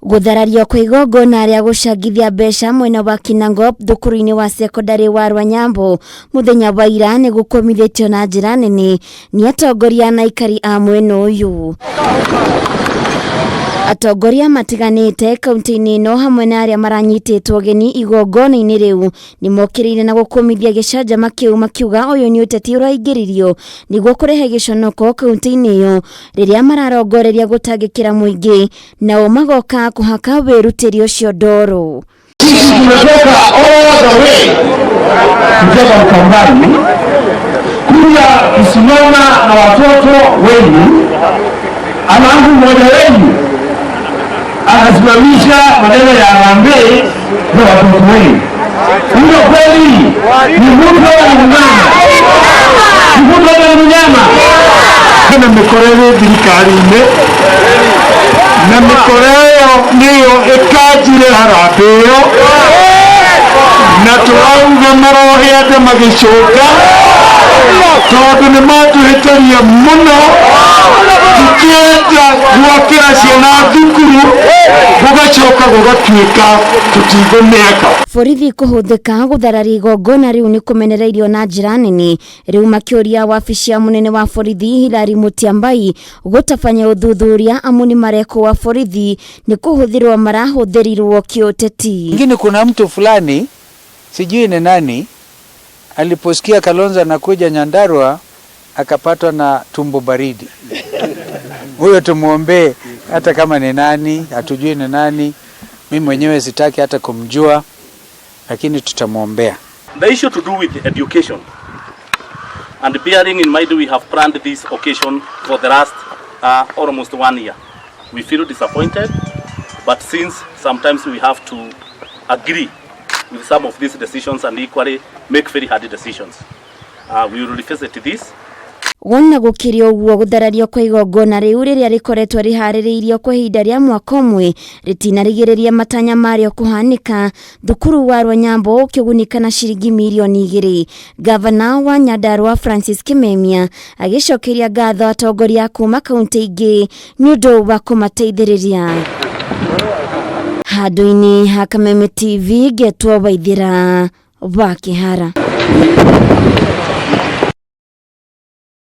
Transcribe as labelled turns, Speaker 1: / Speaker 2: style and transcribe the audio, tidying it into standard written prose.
Speaker 1: Gũtharario kwa igongona rĩa gũcangithia mbeca mwena wa Kinangop thukuru-inĩ wa cekondarĩ wa Rwanyambo mũthenya wa ira nĩ gũkũmithĩtio na njĩra nene nĩ atongoria na aikari a mwena ũyũ. Atongoria matiganĩte kaunti-inĩ ĩno hamwe na arĩa maranyitĩtwo ũgeni igongona-inĩ rĩu nĩ mokĩrĩire na gũkũmithia gĩcanjama kĩu makiuga ũyũ nĩ ũteti ũraingĩririo nĩguo kũrehe gĩconoko kaunti-inĩ ĩyo rĩrĩa mararongoreria gũtangĩkĩra mũingĩ nao magoka kũhaka wĩrutĩri ũcio ndoro.
Speaker 2: Sisi tumetoka all the way kutoka Ukambani kuja kusimama na watoto wenu, alafu mmoja wenu anasimamisha maneno ya harambee na watoto wenu. Huyo kweli ni mtu ama ni mnyama? Ni mtu ama ni mnyama? Na mĩkora ĩrĩ thirikari-inĩ na mĩkora ĩyo nĩyo ĩkanjire harambee ĩyo na tũrauga marohe andũ magĩcũnga tondũ nĩ matũhĩtĩria mũno tũkĩenda gwakĩra ciana thukuru gũgacoka gũgatuĩka tũtikũmĩaka.
Speaker 1: Borithi kũhũthĩka gũthararia igongona rĩu nĩ kũmenereirio na njĩra nene rĩu makĩũria wabici ya mũnene wa borithi Hilary Mutyambai gũtabania ũthuthuria amu nĩ marekwo wa borithi nĩ kũhũthĩrwo marahũthĩrirwo kĩũteti.
Speaker 3: Lakini kuna mtu fulani sijui ni nani aliposikia Kalonzo anakuja Nyandarua akapatwa na tumbo baridi. Huyo tumuombee, hata kama ni nani, hatujui ni nani. Mimi mwenyewe sitaki hata kumjua, lakini tutamwombea.
Speaker 4: The issue to do with education, and bearing in mind we have planned this occasion for the last almost 1 year. We feel disappointed, but since sometimes we have to agree with some of these decisions and equally make very hard decisions. We will revisit this.
Speaker 1: Wona gũkĩrĩ ũguo gũtharario kwa igongona rĩu rĩrĩa rĩkoretwo rĩharĩrĩirio kwa ihinda rĩa mwaka ũmwe rĩtinarigĩrĩria matanya marĩo kũhanĩka thukuru wa Rwanyambo ũkĩgunĩka na ciringi mirioni 2. Gavana wa Nyandarua Francis Kimemia agĩcokeria ngatho atongoria kuma kaunti ingĩ nĩ ũndũ wa kũmateithĩrĩria. Handũ-inĩ ha Kameme TV ngetwo Waithĩra wa Kĩhara.